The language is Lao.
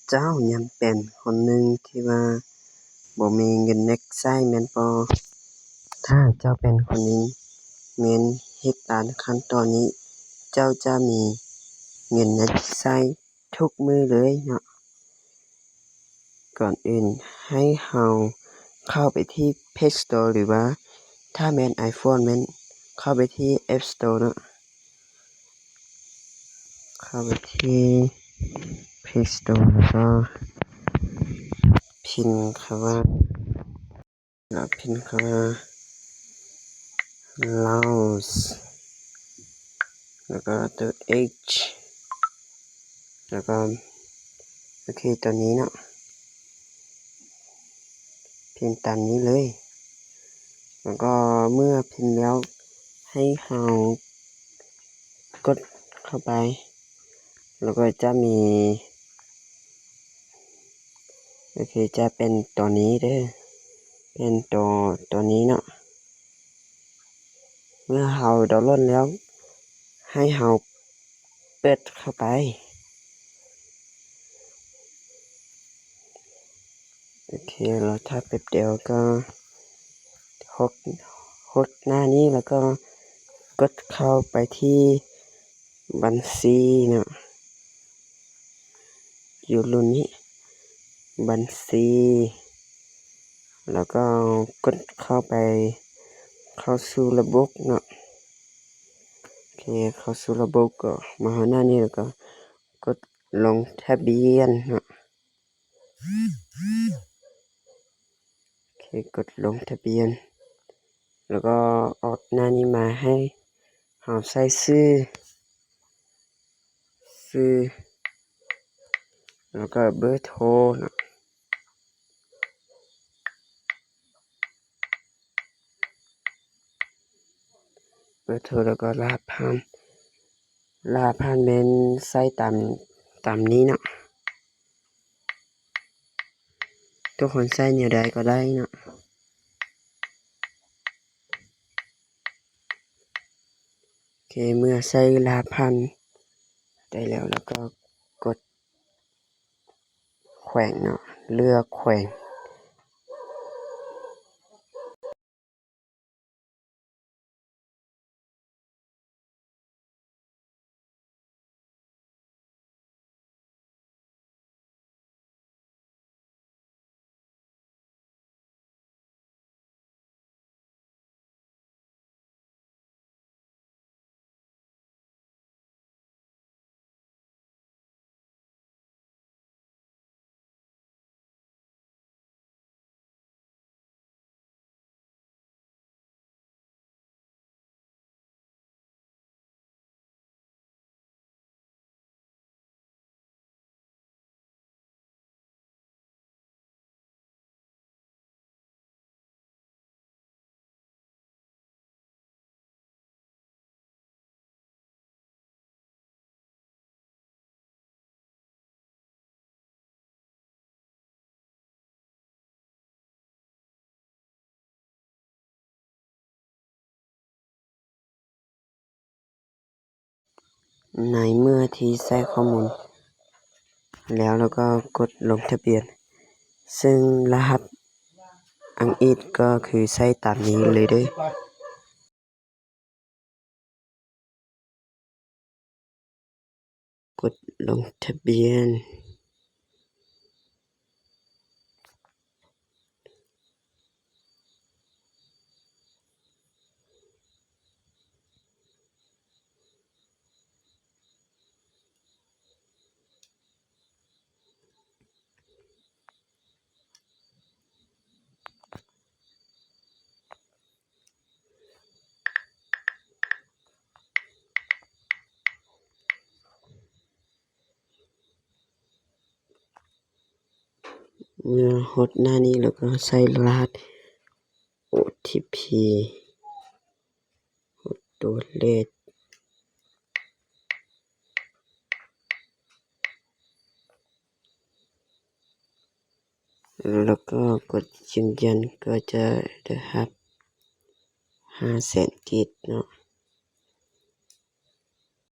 ເຈົ້າຍັງເປັນຄົນໜຶ່ງທີ່ວ່າບໍ່ມີເງິນເນັດໃຊ້ແມ່ນບໍ່? ຖ້າເຈົ້າເປັນຄົນນີ້ ແມ່ນເຮັດຕາມຂັ້ນຕອນນີ້ ເຈົ້າຈະມີເງິນເນັດໃຊ້ທຸກມື້ເລີຍເນາະ. ກ່ອນອື່ນໃຫ້ເຮົາເຂົ້າໄປທີ່ Play Store ຫຼືວ່າຖ້າແມ່ນ iPhone ແມ່ນເຂົ້າໄປທີ່ App Store ເນາະ. ເຂົ້າໄປທີ່ Play Store ແລ້ວກໍພິມຄຳວ່າ ແລ້ວພິມຄຳວ່າ Laos ແລ້ວກໍຕົວ H ແລ້ວກໍ ໂອເຄ ຕົວນີ້ເນາະ ພິມຕາມນີ້ເລີຍ. ແລ້ວກໍເມື່ອພິມແລ້ວ ໃຫ້ເຮົາກົດເຂົ້າໄປ ແລ້ວກໍຈະມີ ໂອເຄ ຈະເປັນຕົວນີ້ເດີ ເປັນຕົວ ຕົວນີ້ເນາະ. ເມື່ອເຮົາດາວໂຫຼດແລ້ວ ໃຫ້ເຮົາເປີດເຂົ້າໄປ. ໂອເຄ ລໍຖ້າແປັບດຽວກໍຫົດ ຫົດໜ້ານີ້ ແລ້ວກໍກົດເຂົ້າໄປທີ່ບັນຊີເນາະ ຢູ່ລຸ້ນນີ້ ບັນຊີ ແລ້ວກໍກົດເຂົ້າໄປ ເຂົ້າສູ່ລະບົບເນາະ. ໂອເຄ ເຂົ້າສູ່ລະບົບ ກໍມາຮອດໜ້ານີ້ ແລ້ວກໍກົດລົງທະບຽນເນາະ. ໂອເຄ ກົດລົງທະບຽນ ແລ້ວກໍອອກໜ້ານີ້ມາ ໃຫ້ເຮົາໃສ່ຊື່ ຊື່ ແລ້ວກໍເບີໂທເນາະ ເບີໂທ ແລ້ວກໍລະຫັດຜ່ານ ລະຫັດຜ່ານແມ່ນໃສ່ຕາມ ຕາມນີ້ເນາະ. ທຸກຄົນໃສ່ແນວໃດກໍໄດ້ເນາະ. ໂອເຄ ເມື່ອໃສ່ລະຫັດຜ່ານໄດ້ແລ້ວ ແລ້ວກໍກົດແຂວງເນາະ ເລືອກແຂວງ. ໃນເມື່ອທີ່ໃສ່ຂໍ້ມູນແລ້ວ ແລ້ວກໍກົດລົງທະບຽນ ເຊິ່ງລະຫັດອັງກິດກໍຄືໃສ່ຕາມນີ້ເລີຍເດີ້. ກົດລົງທະບຽນ. ເມື່ອຮອດໜ້ານີ້ແລ້ວກໍໃສ່ລະຫັດໂອທີພີ ຫົກຕົວເລກ ແລ້ວກໍກົດຢືນຢັນ ກໍຈະໄດ້ຮັບຫ້າແສນກີບເນາະ.